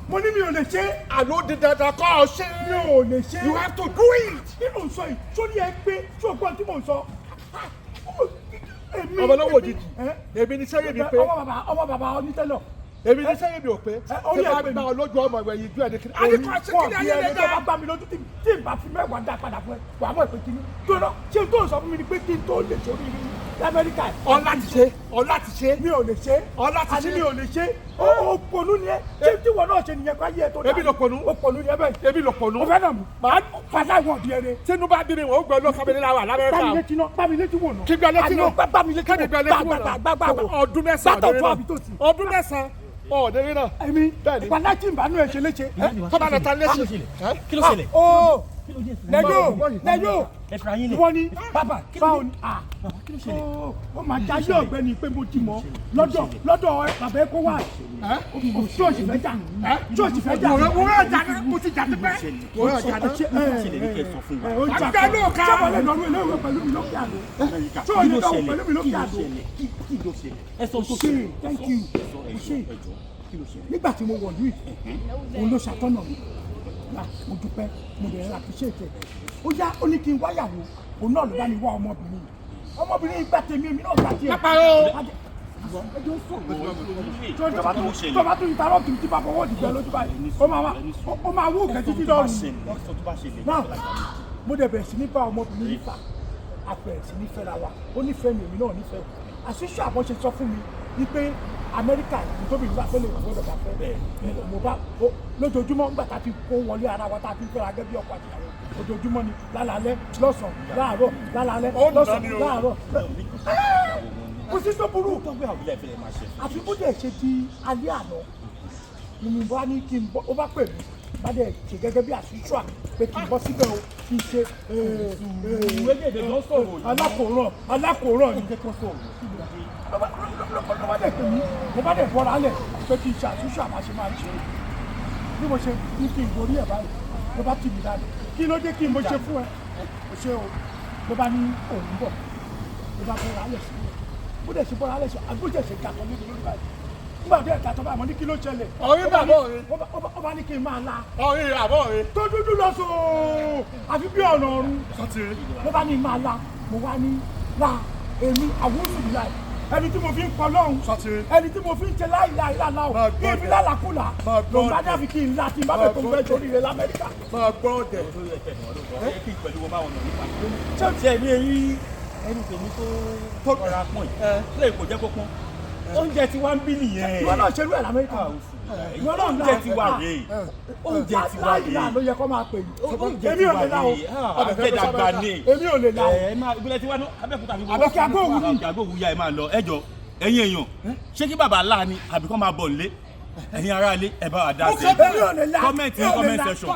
Mo ní mi ò lè ṣe. Àló di dandan kọ́ ọ ṣe. Mi ò lè ṣe. You have to do it. Kí ló ń sọ yìí? Sórí ẹ pé tí o gbọ́n tí mò ń sọ. Èmi Ọmọ lọ́wọ́ òjijì. Ẹ? Èmi ní sẹ́yìn mi pé. Ọmọ bàbá, ọmọ bàbá onítẹ̀lọ̀. Èmi ní sẹ́yìn mi ò pé. Ẹ, orí Tí ẹ bá pé gbá mi. ọ lójú ọmọ ìwẹ̀ yìí ju ẹni kiri. Àdìkọ́ ṣe kí ni ayé Wọ́n lè bí ẹni tó bá dá. gbá mi lójú tí n bá fi 10 dá padà fún ẹ, wàá mọ̀ pé kíní. Tó lọ, ṣé n tó sọ fún mi ni pé kí n tó lè sórí rí l'Amẹ́ríkà yìí? Ọlá ti ṣe, ọlá ti ṣe. Mi ò lè ṣe. Ọlá ti Àní ṣe. mi ò lè ṣe. Ó ponú ni ẹ. Ṣé tí wọn náà ṣe nìyẹn kó ayé ẹ tó dáa? Èmi ló ponú. Ó ponú ni ẹ bẹ́ẹ̀. Èmi ló ponú. Ó fẹ́ nà mí. Màá fàṣà ìwọ̀n di ẹrẹ. Tinubu bá bí mi, wọ́n ó gbọ́ lókàn mi nílá wà Gbá mi l'Amẹ́ríkà. létí náà, gbá mi létí wò náà. Kí gbá létí Àní náà? ó gbá mi létí Kẹ́mi wò. gbá létí wò Gbá, náà. gbá, gbá, gbá. Ọdún 9 Gbátọ̀ ọ̀dẹ́rẹ́ tó náà. àbí tó tì. Ọdún 9 ọ̀dẹ́rẹ́ náà. Èmi Bẹ́ẹ̀ni. wàhálà tí n bá nú ẹ ṣe léṣe. Tó bá lọ ta léṣe. Kí ló ṣẹlẹ̀? Ó lẹ́yọ̀ lẹ́yọ̀ Ẹ fira yín lẹ̀. ìwọ ni bàbá báwo ni? Kí ló ṣẹlẹ̀? Ó máa jayé ọ̀gbẹ́ni pé mo ti mọ̀ lọ́dọ̀ bàbá ẹ̀kọ́ wà. Ṣọ́ọ̀ṣì fẹ́ jà, ṣọ́ọ̀ṣì fẹ́ jà. Wòrán ọjà náà, mo ti jà tipẹ́. Wòrán ọjà náà. Ṣẹlẹ̀ ní kẹ́ ẹ sọ fún wa. Àgbẹ̀ ló ká. Ṣé wọlé lọ́rùn eléwé pẹ̀lú mi lókè àdó? Ṣé wọlé Kí ló lọ́rùn ṣẹlẹ̀? pẹ̀lú mi lókè Kí ló àdó? ṣẹlẹ̀? Kí ló ṣẹlẹ̀? Ẹ sọ tó Ṣe ṣẹlẹ̀. thank you. Ṣe nígbà tí mo wọ̀ lùi, òun ló ṣàtọ́nà mi. Mo dúpẹ́, mo dẹ̀ appreciate ẹ̀. Ó yá, ó ní kí n wáyàwó, òun náà ló bá mi wá ọmọbìnrin yìí. Ọmọbìnrin yìí gbà tèmi, èmi náà gbà tiẹ̀. Pápá o. Tó bá tún ìtarọ́ kì í ti bá fọwọ́ dìgbẹ́ lójú báyìí, ó máa wú òkè títí lọ́rùn. Náà mo dẹ̀ bẹ̀rẹ̀ sí ní bá ọmọbìnrin yìí fà, a bẹ̀rẹ̀ sí ní fẹ́ra wa. Ó nífẹ̀ẹ́ mi, èmi náà nífẹ̀ẹ́. Àṣìṣe àbọ̀ ṣe sọ fún mi wípé Amẹ́ríkà tóbi ìlú àfẹ́lẹ́ ìwà gbọ́dọ̀ bá fẹ́ mo bá lójoojúmọ́. Nígbà tá a ti kó wọlé ara wa, tá a ti fẹ́ra gẹ́gẹ́ bí ọkọ àtìyàwó, ojoojúmọ́ ni, lálálẹ́, lọ́sàn-án, láàárọ̀, lálálẹ́, lọ́sàn-án, láàárọ̀. Kò sí tó burú. Àfi bó dẹ̀ ṣe di alẹ́ àná ni mo bá ní kí n bọ́. Ó bá pè mí, bá dẹ̀ ṣe gẹ́gẹ́ bí àṣìṣọ́ pé kí n bọ́ síbẹ̀ o, kí n ṣe alákòóràn, alákòóràn ni. Ló bá dẹ̀ pè mí, mo bá dẹ̀ bọ́ra lẹ̀ pé kí n ṣe àṣìṣọ́ àbáṣe máa ṣe. Bí mo ṣe ní kí n gorí ẹ̀ báyìí, ló bá tì mí dànù. Kí ló dé? Kí n mo ṣe fún ẹ? Kò ṣe o. Ló bá ní òun bọ̀, ló bá bọ́ra lẹ̀ sílẹ̀. Bó dẹ̀ ṣe bọ́ra lẹ̀ sí, àgbójẹ̀ ṣe gàtọ̀ níbi lórí báyìí. Nígbà tó yẹ gàtọ̀ báyìí, mo ní kí ló ṣẹlẹ̀? Ọ̀rí bàbá ọ̀rí. Ó bá ní kí n máa la. Ọ̀rí àbọ̀ ọ̀rí. Tó dúdú lọ sóò, àfi bí ọ̀nà ọ̀run. Ló bá ní máa la. Mo wá ní la èmi àwùjọ ìlà ẹni tí mo fi ń kọ lọ́hùn, ẹni tí mo fi ń ṣe láìláì lálá o, kí n fi lálàkúlà ló ń bá dàbí kí n la tí n bá bẹ̀ tó ń fẹ́ sórí rẹ̀ l'Amẹ́ríkà. Máa gbọ́ ọ̀dẹ̀. Ṣe ní eyín ẹnu tèmi tó rọra pọ̀n yìí lè kò jẹ́ kó pọ́n, oúnjẹ tí wàá ń bí nìyẹn. Ìwọ náà ṣerú ẹ̀ l'Amẹ́ríkà, ìwọ náà ń la. Oúnjẹ tí wà rèé, oúnjẹ tí wà rèé. Láìláì ló yẹ kó máa pè yìí. Oúnjẹ Èmi tí ò wà lè la o. rèé, àjẹdàgbà ni. Èmi ò lè la o. Ẹ máa ìbílẹ̀ tí wà ní Abẹ́òkúta fi Òkè Àgbóòwú ni. Òkè Àgbóòwú ya. Ẹ máa lọ. Ẹ jọ, ẹ̀yin èèyàn, ṣé kí bàbá láà ni àbí kọ́ máa bọ̀ nílé? Ẹ̀yin ará ilé, ẹ bá wa dá sí Èmi ò lè la. comment Mi ní ò lè comment la. section.